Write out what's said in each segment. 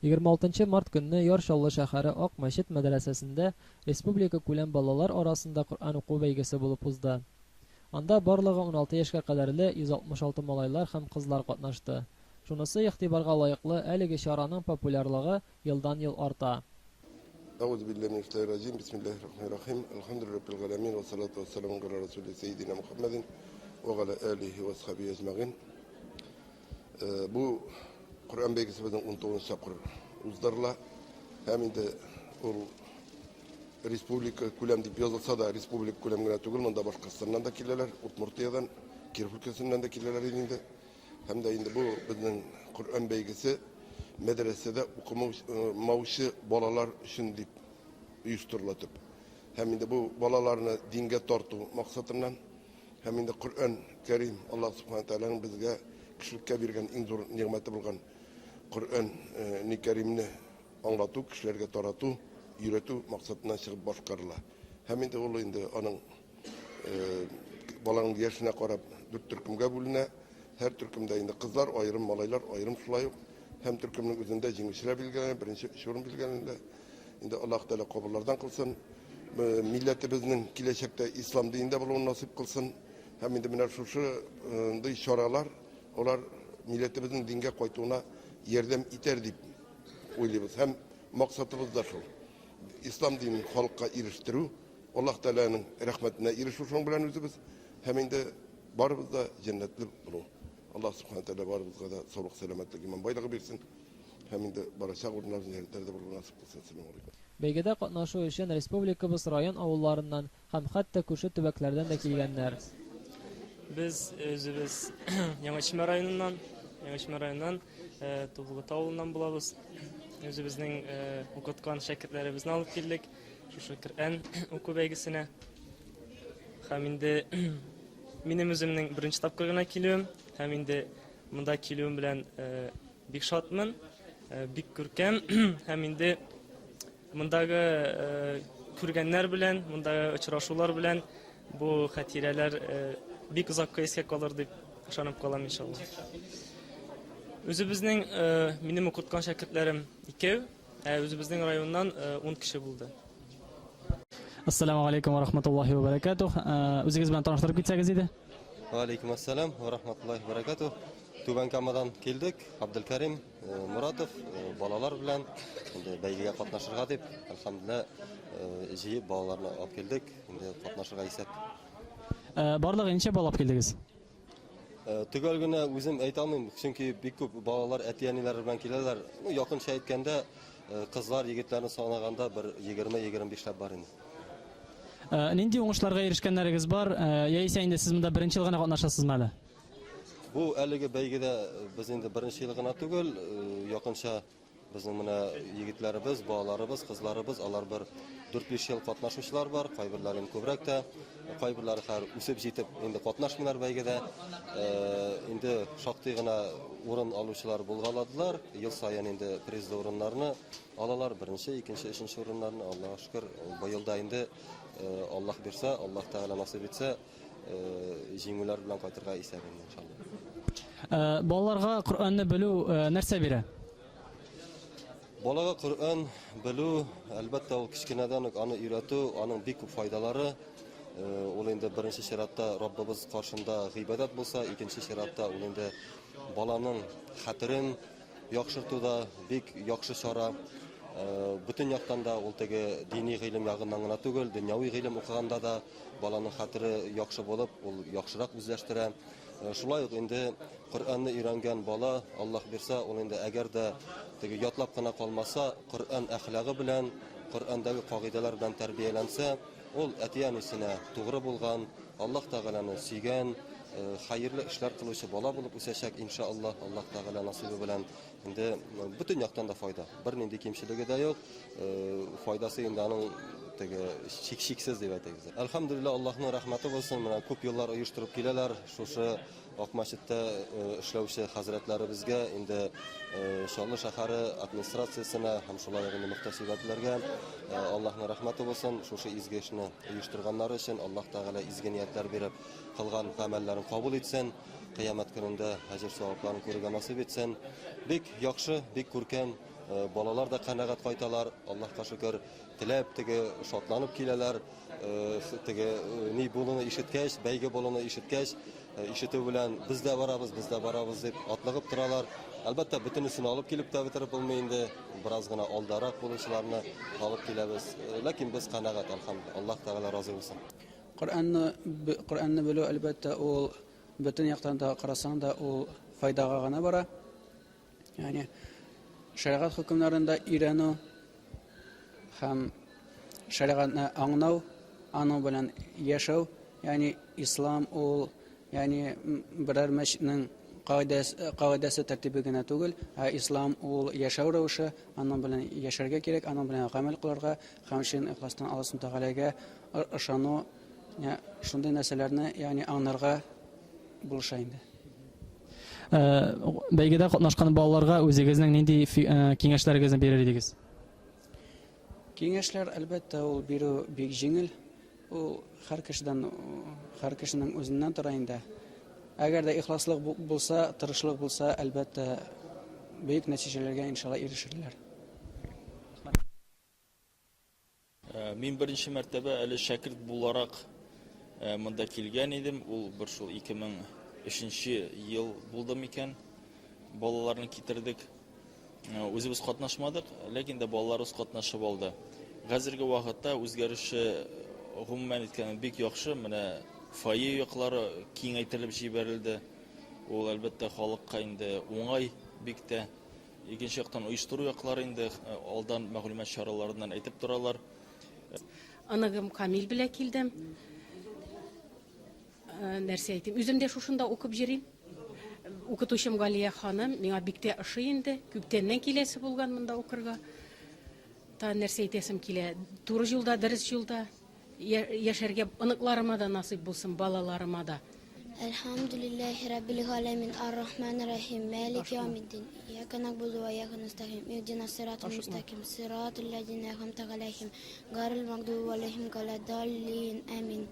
26 нчы март көнне Яр Чаллы шәһәре Ак мәчет мәдрәсәсендә республикакүләм балалар арасында Коръән уку бәйгесе булып узды. Анда барлыгы 16 яшькә кадәрле 166 малайлар һәм кызлар катнашты. Шунысы игътибарга лаеклы, әлеге чараның популярлыгы елдан-ел арта. Әгъузу биллаһи минәш шайтанир раҗим. Бисмиллаһир рахманир рахим. Әлхәмдүлиллаһи раббил галәмин вә салату вә сәламу галә расулиһи сәййидина Мухаммадин вә галә алихи вә асхабихи әҗмәгыйн. Бу Коръән бәйгесе безнең 19 тапкыр уздырыла. Һәм инде ул республика күләм дип язылса да, республика күләм генә түгел, монда Башкортстаннан да киләләр, Удмуртиядән, Киров өлкәсеннән дә киләләр иде инде. Һәм дә инде бу безнең Коръән бәйгесе мәдрәсәдә укымаучы балалар өчен дип оештырыла төп. Һәм инде бу балаларны дингә тарту максатыннан һәм инде Коръән Кәрим Аллаһ Субхана Тәгаләнең безгә кешелеккә биргән иң зур нигъмәте булган Коръән ни Кәримне аңлату, кешеләргә тарату, өйрәтү максатыннан чыгып башкарыла. Һәм инде ул инде аның Баланың яшенә карап дүрт төркемгә бүленә. Һәр төркемдә инде кызлар аерым, малайлар аерым шулай ук. Һәм төркемнең үзендә җиңүчеләр билгеләнә, беренче өч урын билгеләнелә. Инде Аллаһ Тәгалә кабуллардан кылсын. Милләтебезнең киләчәктә ислам динендә булуын насыйп кылсын. Һәм инде менә шушындый чаралар, алар милләтебезнең дингә кайтуына ярдәм итәр дип уйлыйбыз. Һәм максатыбыз да шул. Ислам динен халыкка ирештерү. Аллаһ Тәгаләнең рәхмәтенә ирешү шуның белән үзебез һәм инде барыбыз да җәннәтле булу. Аллаһ Субхана Тәгалә барыбызга да саулык, сәламәтлек, иман байлыгы бирсен һәм инде барачак урыннарыбыз җәннәтләрдә булуны насыйп кылсын. Әссәламү галәйкүм. Бәйгедә катнашу өчен республикабыз район-авылларыннан һәм хәтта күрше төбәкләрдән дә килгәннәр. Без үзебез Яңа Чишмә районыннан, Яңа Чишмә районыннан, Тубылгы авылыннан булабыз. Үзебезнең укыткан шәкертләребезне алып килдек. Шушы Коръән уку бәйгесенә. Һәм инде минем үземнең беренче тапкыр гына килүем һәм инде монда килүем белән э, бик шатмын, э, бик күркәм һәм инде мондагы э, күргәннәр белән, мондагы очрашулар белән бу хатирәләр бик озакка искә калыр дип ышанып калам иншалла. Үзебезнең минем укыткан шәкертләрем икәү, Ә үзебезнең районнан 10 кеше булды. Ассаламу алейкум ва рахматуллахи ва баракатух. Үзегез белән таныштырып китсәгез иде. Ва алейкум ассалам ва рахматуллахи ва баракатух. Түбән Камадан килдек. Абделкәрим Муратов балалар белән инде бәйгегә катнашырга дип, әлхәмдүлилләһ, җыеп балаларны алып килдек. Инде катнашырга исәп. Барлыгы ничә бала алып килдегез? Төгәл генә үзем әйтә алмыйм, чөнки бик күп балалар әти-әниләре белән киләләр. Ну, якынча әйткәндә, кызлар, егетләрне санаганда бер 20-25 ләп бар инде. Нинди уңышларга ирешкәннәрегез бар, яисә инде сез монда беренче ел гына катнашасызмы әле? Бу әлеге бәйгедә без инде беренче ел гына түгел, якынча Безнең менә егетләребез, балаларыбыз, кызларыбыз, алар бер 4-5 ел катнашучылар бар, кайберләре инде күбрәк тә, кайберләре хәзер үсеп җитеп инде катнашмыйлар бәйгедә. Инде шактый гына урын алучылар булгаладылар. Ел саен инде призлы урыннарны алалар, беренче, икенче, өченче урыннарны, Аллаһка шөкер. Быел да инде Аллаһ бирсә, Аллаһ Тәгалә насыйп итсә, җиңүләр белән кайтырга исәп инде, иншалла. Балаларга Коръәнне белү нәрсә бирә? Балага Коръән белү, әлбәттә, ул кечкенәдән үк аны өйрәтү, аның бик күп файдалары. Ул инде беренче чиратта Раббыбыз каршында гыйбадәт булса, икенче чиратта ул инде баланың хәтерен яхшыртуда бик яхшы чара. Бөтен яктан да ул теге дини гыйлем ягыннан гына түгел, дөньяви гыйлем укыганда да баланың хәтере яхшы булып, ул яхшырак үзләштерә. Шулай ук инде Коръәнне өйрәнгән бала, Аллаһ бирсә, ул инде әгәр дә теге ятлап кына калмаса, Коръән әхлагы белән, Коръәндәге кагыйдәләр белән тәрбияләнсә, ул әти-әнисенә тугры булган, Аллаһ Тәгаләне сөйгән, хәерле эшләр кылучы бала булып үсәчәк, иншааллаһ, Аллаһ Тәгалә насыйбы белән. Инде бөтен яктан да файда. Бернинди кимчелеге дә юк. Файдасы инде аның теге чик-чиксез дип әйтегез. Әлхәмдүлилләһ, Аллаһның рәхмәте булсын, менә күп еллар оештырып киләләр. Шушы Акмәчеттә эшләүче хәзрәтләребезгә, инде Чаллы шәһәре администрациясенә һәм шулай ук инде мөхтәсибәтләргә Аллаһның рәхмәте булсын, шушы изге эшне оештырганнары өчен Аллаһ Тәгалә изге ниятләр биреп кылган гамәлләрен кабул итсен, кыямәт көнендә әҗер-савапларын күрергә насыйп итсен. Бик яхшы, бик күркәм. Балалар да канәгать кайталар, Аллаһка шөкер, теләп теге шатланып киләләр. Теге ни булуны ишеткәч, бәйге булуны ишеткәч, ишетү белән без дә барабыз, без дә барабыз дип атлыгып торалар. Әлбәттә, бөтенесен алып килеп тә бетереп булмый инде, бераз гына алдарак булучыларны алып киләбез. Ләкин без канәгать, әлхәмдүлилләһ. Аллаһ Тәгалә разый булсын. Коръәнне Коръәнне белү, әлбәттә, ул бөтен яктан да карасаң да, ул файдага гына бара. Ягъни шәригать хөкемнәрен дә өйрәнү һәм шәригатьне аңлау, аның белән яшәү, ягъни ислам ул, ягъни берәр мәчетнең кагыйдәсе, кагыйдәсе тәртибе генә түгел, ә ислам ул яшәү рәвеше, аның белән яшәргә кирәк, аның белән гамәл кылырга һәм чын ихластан Аллаһ Тәгаләгә ышану, шундый нәрсәләрне, ягъни аңларга булыша инде. Бәйгедә катнашкан балаларга үзегезнең нинди киңәшләрегезне бирер идегез? Киңәшләр, әлбәттә, ул бирү бик җиңел. Ул һәр кешедән, һәр кешенең үзеннән тора инде. Әгәр дә ихласлык булса, тырышлык булса, әлбәттә, бөек нәтиҗәләргә иншалла ирешерләр. Мин беренче мәртәбә әле шәкерт буларак монда килгән идем. Ул бер шул 2003 ел булды микән? Балаларны китердек. Үзебез катнашмадык, ләкин дә балаларыбыз катнашып алды. Хәзерге вакытта үзгәреше гомумән әйткәндә бик яхшы. Менә фойе яклары киңәйтелеп җибәрелде. Ул әлбәттә халыкка инде уңай бик тә. Икенче яктан оештыру яклары инде алдан мәгълүмат чараларыннан әйтеп торалар. Оныгым Камил белән килдем. Нәрсә әйтим, үзем дә шушында укып йөрим. Укытучым Галия ханым миңа бик тә ошый инде. Күптәннән киләсе булган монда укырга. Та нәрсә әйтәсем килә, туры юлда, дөрес юлда. Яшәргә оныкларыма да насыйп булсын, балаларыма да. Әлхәмдүлилләһи раббил галәмин ар-рахманир рахим малики яумиддин ияка нагбуду ва ияка настагин иһдинас сиратал мустаким сиратал лазина анъамта галәйһим гайрил магдуби галәйһим валаддаллин амин.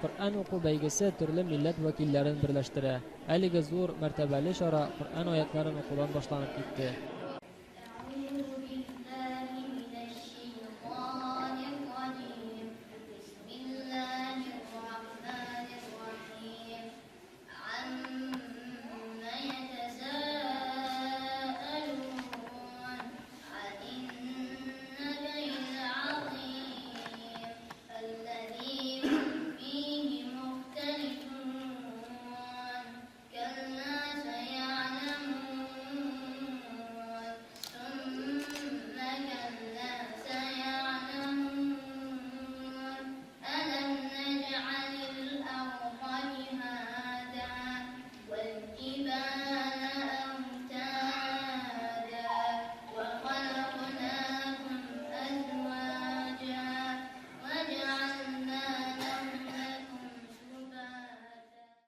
Коръән уку бәйгесе төрле милләт вәкилләрен берләштерә. Әлеге зур, мәртәбәле чара Коръән аятларын укудан башланып китте.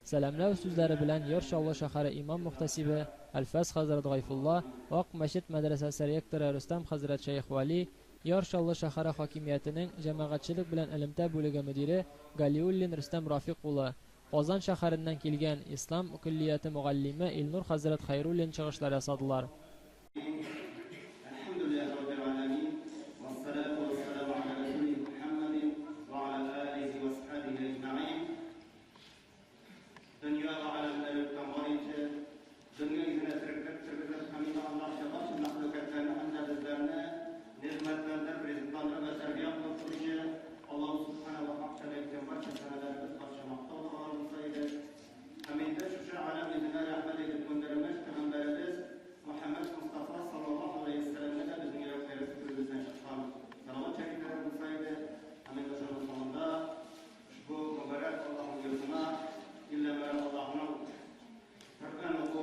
Сәламләү сүзләре белән Яр Чаллы шәһәре имам-мөхтәсибе Әлфәс хәзрәт Гайфулла, Ак мәчет мәдрәсәсе ректоры Рөстәм хәзрәт Шәехвәли, Яр Чаллы шәһәре хакимиятенең җәмәгатьчелек белән элемтә бүлеге мөдире Галиуллин Рөстәм Рафик улы, Казан шәһәреннән килгән ислам көллияте мөгаллиме Илнур хәзрәт Хәйруллин чыгышлар ясадылар. Дөнья вә галәмдә юктан бар итче, дөнья йөзенә тереклек тергезеп һәм инде Аллаһча барча мәхлүкатларны һәм дә безләрне нигъмәтләндереп, ризыкландырып вә тәрбия кылып торучы Аллаһу Сүбхәнә вә Хак Тәгалә әйткән барча сәнәләребез, барча мактауларыбыз булса иде. Һәм инде шушы галәм йөзенә рәхмәт әйтеп көндәремеш пәйгамбәребез Мөхәммәд Мостафа саллаллаһу галәйһи вәссәламгә дә безнең йөрәкләребез күзебездән чыккан салават шәрифләре булса иде. Һәм инде шуның соңында Ошбу мөбарәк Аллаһның йортына, иллә Аллаһның Коръән уку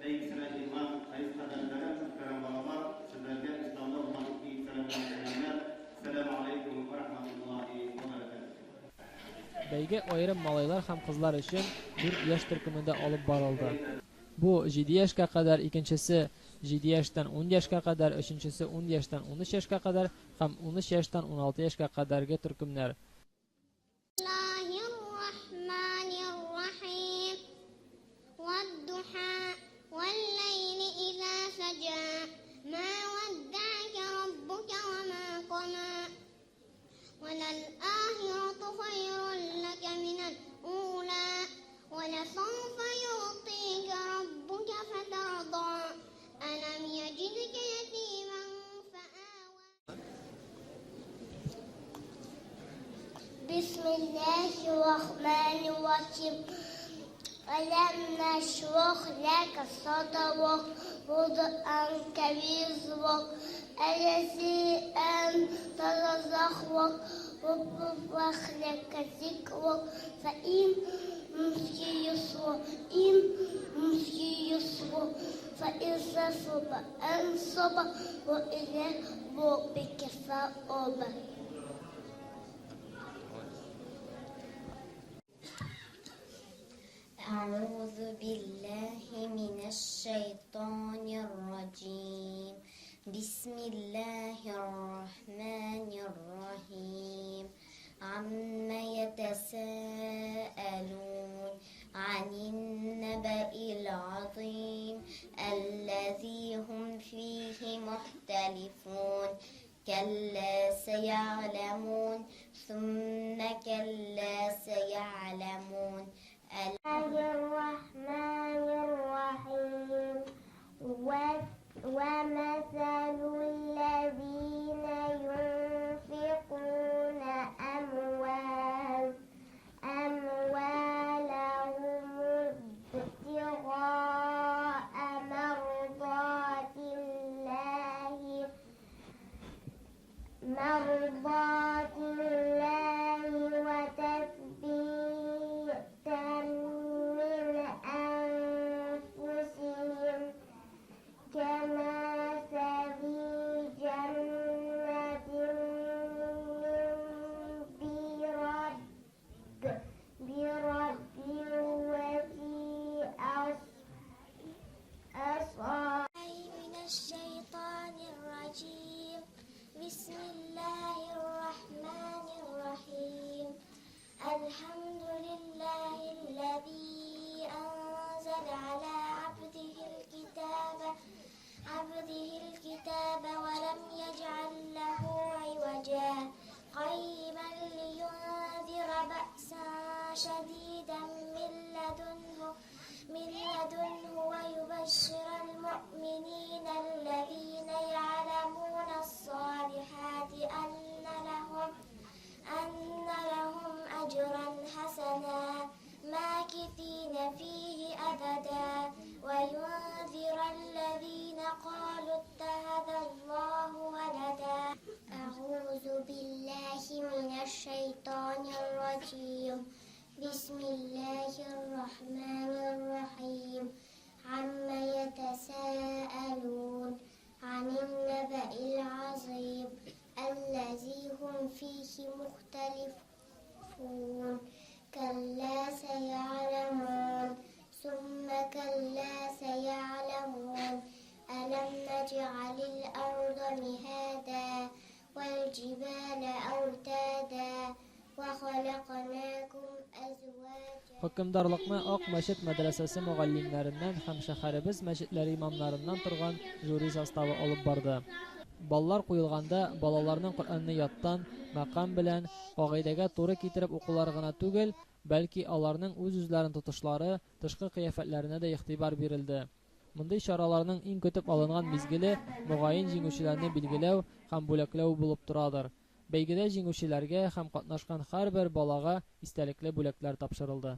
бәйгесенә җыелган газиз кардәшләрем, мөхтәрәм балалар, сезләргә Исламда булган иң сәлам белән сәламләп, Сәламү алейкум вә рахматуллаһи вә бәрәкәтүһ. Бәйге аерым малайлар һәм кызлар өчен дүрт яшь төркемендә алып барылды. Бу, җиде яшькә кадәр, икенчесе, җиде яшьтән ун яшькә кадәр, өченчесе, ун яшьтән 13 яшькә кадәр һәм 13 яшьтән 16 яшькә кадәрге төркемнәр. وللآخرة خير لك من الأولى ولسوف يعطيك ربك فترضى ألم يجدك يتيما فآوى. بسم الله الرحمن الرحيم. ألم نشرح لك صدرك ووضعنا وزرك الذي أنقض ظهرك ورفعنا ذكرك فإن يسرا فإذا فانصب وإلى ربك فارغب. أعوذ بالله من الشيطان الرجيم. بسم الله الرحمن الرحيم. عم يتساءلون عن النبأ العظيم الذي هم فيه مختلفون. كلا سيعلمون ثم كلا سيعلمون. الرحمن الرحيم. ومثل الذين ينفقون أموالهم ابتغاء مرضات الله وتثبيتا من أنفسهم كمثل جنة بربوة أصاب من الشيطان الرجيم. بسم الله الرحمن الرحيم. الحمد لله الذي أنزل على عبده الكتاب ولم يجعل له عوجا. قيما لينذر بأسا شديدا من لدنه ويبشر المؤمنين الذين يعلمون الصالحات أن لهم أجرا حسنا ماكثين فيه أبدا. وينذر الذين قالوا اتخذ الله ولدا. أعوذ بالله من الشيطان الرجيم. بسم الله الرحمن الرحيم. عم يتساءلون عن النبأ العظيم الذي هم فيه مختلفون. كلا سيعلمون ثم كلا سيعلمون. ألم نجعل الأرض مهادا والجبال أوتادا وخلقناكم أزواجا. Хөкемдарлыкны Ак мәчет мәдрәсәсе мөгаллимнәреннән һәм шәһәребез мәчетләре имамнарыннан торган жюри составы алып барды. Баллар куелганда балаларның Коръәнне яттан, мәкам белән, кагыйдәгә туры китереп укулары гына түгел, бәлки аларның үз-үзләрен тотышлары, тышкы кыяфәтләренә дә игътибар бирелде. Мондый чараларның иң көтеп алынган мизгеле мөгаен җиңүчеләрне билгеләү һәм бүләкләү булып торадыр. Бәйгедә җиңүчеләргә һәм катнашкан һәрбер балага истәлекле бүләкләр тапшырылды.